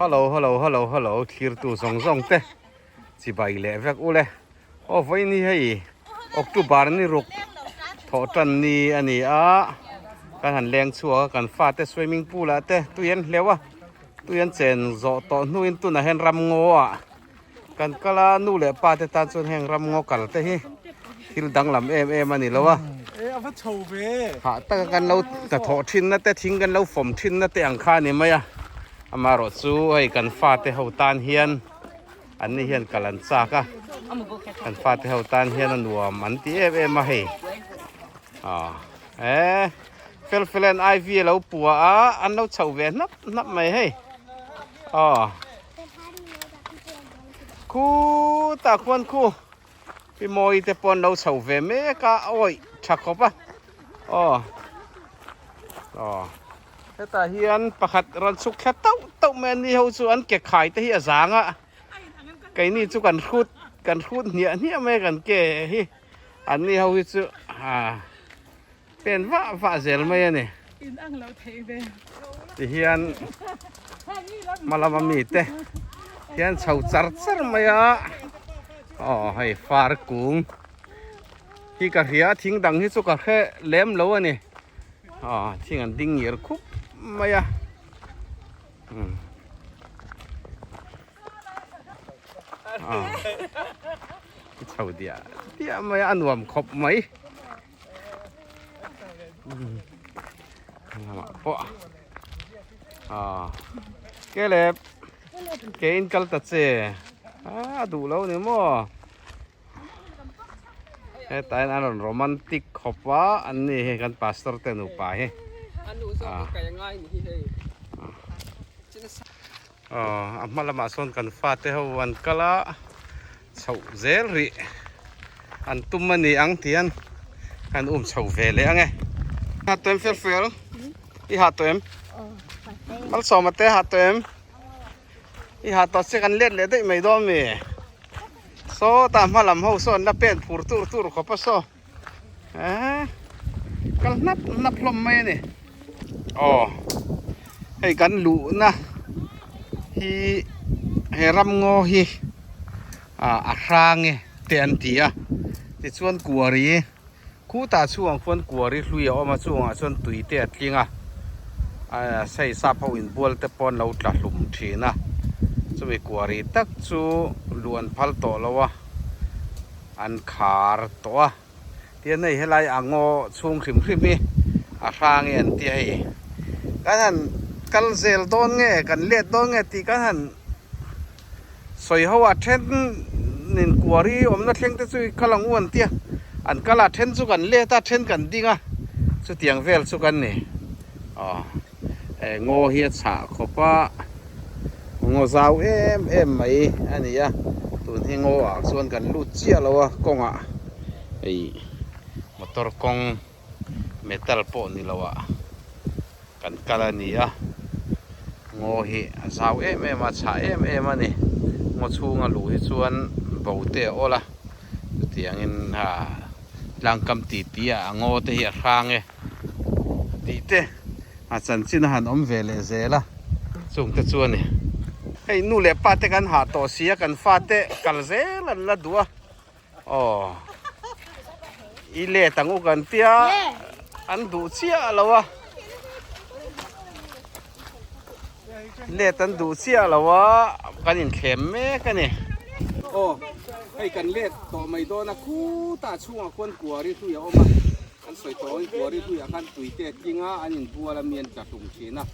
Hello hello hello hello thlirtu zawng zawng te chibai leh vek ule aw vawiin hi hei October ni ruk thawh tan ni a ni a kan han leng chhuak a kan fate swimming pool ah te tui an hleuh a tui an chen zawh tawh hnuin tunah hian ramngaw ah Kan kal a, nu leh pa te tan chuan heng ramngaw kal te hi thil danglam em em a ni lo a. Hah taka kan lo hnathawh thinna te, thing kan lo fawm thinna te ang kha a ni mai a. Amaherawh chu hei kan fate ho tan hian an ni hian kal an chak a, kan fate ho tan hian a nuam an ti em em a hei. Aw e fel fel an IV a lo pua a, an lo chhoh ve hnap hnap mai hei. Aw. Khutah khuan khu pi mawi te pawh an lo chho ve mek a awih tha khawp a aw aw hetah hian pakhat rawn chhuk thla tauh tauh mai a ni ho chu an ke khai te hi a zang a keini chu kan hrut kan hrut hniah hniah mai a kan ke hi an ni ho hi chu ah Pen vah vah zel mai a ni. Tihian hma lama mite hian chho char char mai a. Aw hei far kung hi ka hria a thing dang hi chu ka hre lem lo a ni. Aw thing an ding ngir khup mai a. Aw chho diah diah mai a a nuam khawp mai. Lamah pawh ah Caleb ke in kal ta che a duh lo ni maw hetah hian an rawn romantic khawp a an ni hi kan pastor te nupa hi aw a hma lamah sawn kan fate ho an kal a. Chhoh zel rih an tum a ni ang tian kan um chho ve leh ang e. Ha tawh em fel fel? I ha tawh em? Malsawma te ha tawh em? I ha tawh che kan let leh daih mai dawn mi? Sawtah hma lam ho saw an la pen phur tur tur khawp a saw. Eeh kal hnap hnap hlawm mai a ni. Aw hei kan luhna hi he ramngaw hi ah a hrang e te an ti a tichuan kuari khutah chhungah khuan kuari hlui a awm a chungah chuan tui te a tling a ah hei sap ho inbual te pawh an lo tla hlum thin a chumi kuari tak chu luh an phal tawh lo a. An khar tawh a, tihian hei helai a ngaw chhung hrim hrim hi a hrang e an ti a hei. Kan han kal zel dawn nge kan let dawn nge tih kan han sawi ho a then nin kuari awmna thleng te chu i kal ang u an ti a, an kal a then chu kan let a then kan ding a chutiang vel chu kan ni. Aw ngaw hi a chhah khawp a ngaw zau em em mai a ni a tun hi ngaw ah chuan kan lut chiah lo a kawngah hei motor kawng metal pawh ni lo ah kan kal a ni a ngaw hi a zau em em a a chhah em em a ni ngaw chhunga luh hi chuan bo te a awl a chutiangin tlangkam titi ah a ngaw te hi a hrang e. Tih te a chanchin a han awm ve leh zel a, chung te chu a ni. Hei nu leh pa te kan hah tawh si a, kan fa te kal zel an la duh a, aw i let ang u kan tia an duh chiah lo a, let an duh chiah lo a, kan inthlem mek a ni. Aw hei kan let tawh mai dawn a, khutah chhungah khuan kuari hlui a awm a. An sawi tawh ang kuari hluiah khan tui te a tling a, an inbual a mi an tla hlum thin a.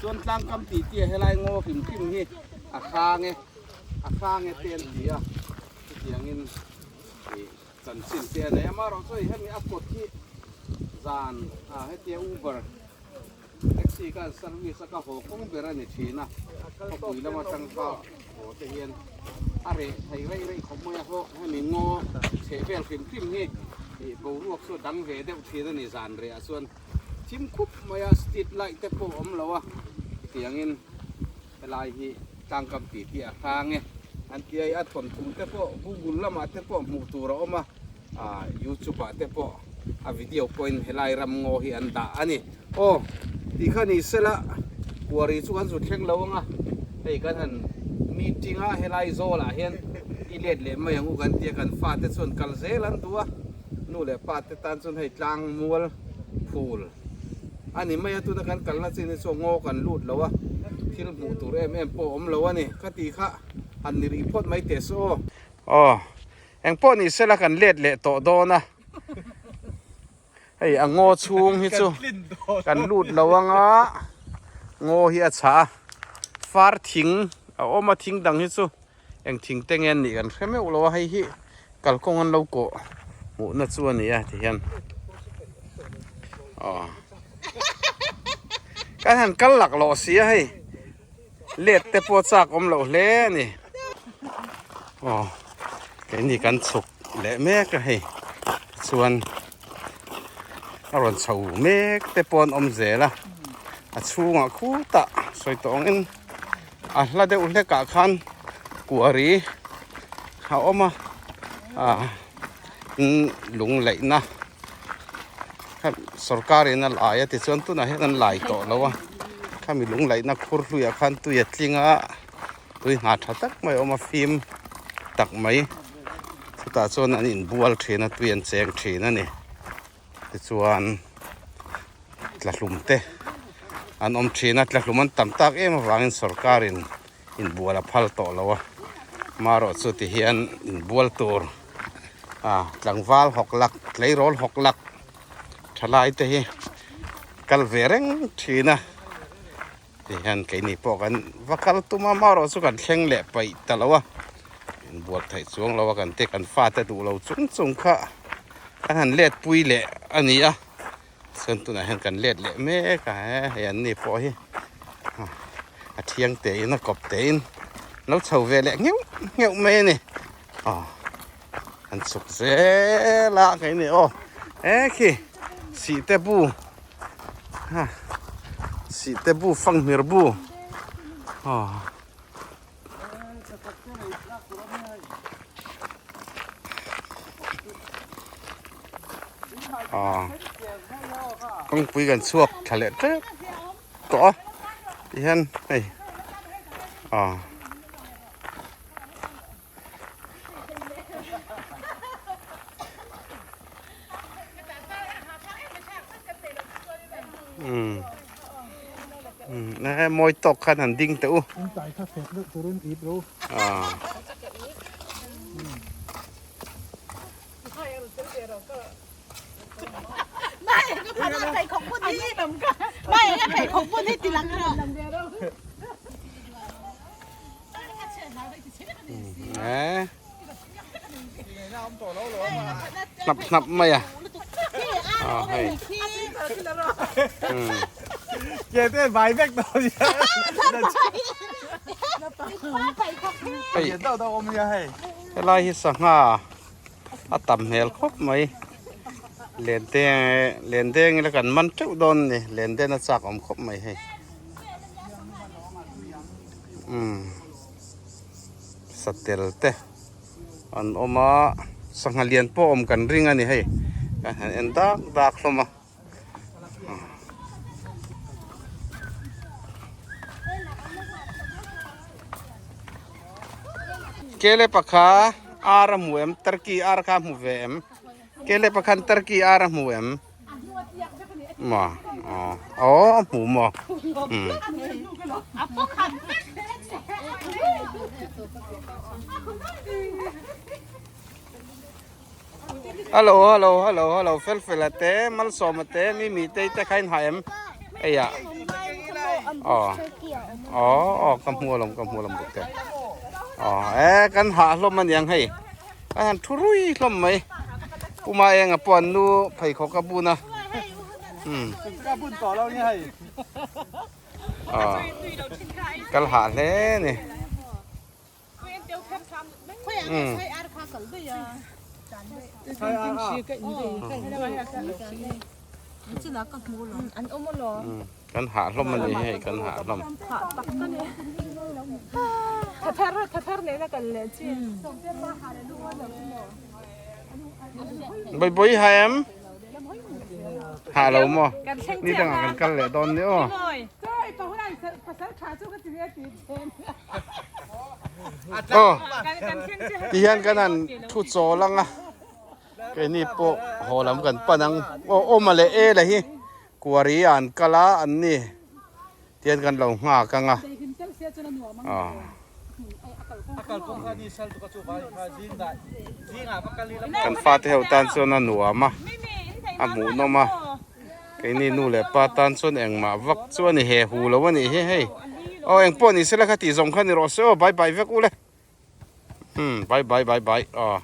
Chuan tlangkam tih tih a helai ngaw hrim hrim hi a hrang e, a hrang e te an ti a. Chutiangin ih chanchin te a nei a, amaherawhchu hei hemi a kawt hi zan ah hetia Uber taxi khan service a ka haw kawng ber a ni thin a, khawpui lam atang kha haw te hian a reh thei rei rei khawp mai a, haw hemi ngaw chheh vel hrim hrim hi ih boruak chu a dang ve deuh thin a ni zan reh ah chuan thim khup mai a street light te pawh a awm lo a chutiangin helai hi tlangkam tih tih a hrang e an ti a, a thawnthu te pawh google lamah te pawh hmuh tur a awm a. Ah youtube ah te pawh a video pawhin helai ram ngaw hi an dah a ni. Aw tih kha ni sela kuari chu kan zu thleng lo ang a. Hei kan han meeting a helai zawlah hian i let leh mai ang u kan tia kan fate chuan kal zel an duh a, nu leh pa te tan chuan hei tlang mual phul a ni mai a, tuna kan kalna chin hi chuan ngaw kan lut lo a, thil hmuh tur em em pawh a awm lo a ni ka tih kha han ni rih phawt mai teh se aw. Aw engpawh ni sela kan let leh tawh dawn a. Hei a ngaw chhung hi chu kan lut lo anga ngaw hi a chhah a far thing a awm a thing dang hi chu eng thing te nge an nih kan hre meuh lo a hei hi kalkawng an lo kawh hmuhna chu a ni a ti hian aw kan han kal lak lawh si a hei let te pawh chak awm loh hle a ni aw keini kan chhuk leh mek a hei chuan a rawn chho mek te pawh an awm zel a a chhungah khutah sawi tawh angin a hla deuh hlek ah khan kuari a awm a ah lung laihna sorkar in a lai a tichuan tunah hian an lai tawh lo a khami lung laihna khur hluiah khan tui a tling a tui hna tha tak mai a awm a fim tak mai chutah chuan an inbual thin a tui an cheng thin a ni tichuan tlahlum te an awm thin a tlahlum an tam tak em avangin sorkar in inbual a phal tawh lo a marawh chu ti hian inbual tur ah tlangval hawk lak tleirawl hawk lak thalai te hi kal ve reng thin a ti hian keini pawh kan va kal tum a marawh chu kan thleng leh paih ta lo a inbual theih chuang lo a kan te kan fate duh lo chung chung kha kan han let pui leh a ni a. Chuan tunah hian kan let leh mek a he hei an ni pawh hi a thiang te in a kawp te in lo chho ve leh ngheuh ngheuh mai a ni aw an chhuk zel a kei ni aw he khi sih te bu ha sih te bu fanghmir bu aw. Kawngpui kan chhuak thla leh tep tawh a tihian hei aw. Umm mawi tawk khan han ding teh u. Hnap hnap mai a ah hei hei helai hi sangha a tam hmel khawp mai len te len deng ila kan man teuh dawn a ni len den a chak awm khawp mai hei umm. Satel te an awm a sangha lian pawh awm kan ring a ni hei kan han en dak dak hlawm a. Kele pakha ar a hmu em turkey ar kha a hmu ve em kele pakhan turkey ar a hmu em. Maw aw a hmu maw umm. Hello hello hello hello fel fel a te malsawm a te mi mi te te kha in ha em hei ah aw aw aw ka hmu alawm ka hmu alawm bawk te aw e kan hah hlawm aniang hei. A han thu rui hlawm mai. Puma enga pawh an nu pheikhawk a bun a. Umm. Aw. Kal hah hle ni. Umm. Kan hah hlawm a ni hei kan hah hlawm. Bawibawi ha em? Hah lo maw? Ni dangah kan kal leh dawn ni aw. Aw tihian kan han thu chawl ang a keini pawh haw lam kan pan ang aw awma leh e la hi kuari ah an kal a an ni tihian kan lo nghak ang a aw. Kan fate ho tan chuan a nuam a a hmuhnawm a keini nu leh pa tan chuan engmah vak chu a ni he hu lo a nih hi hei aw engpawh ni sela kha tih zawng kha ni rawh se aw bye bye vek u le umm bye bye bye bye aw.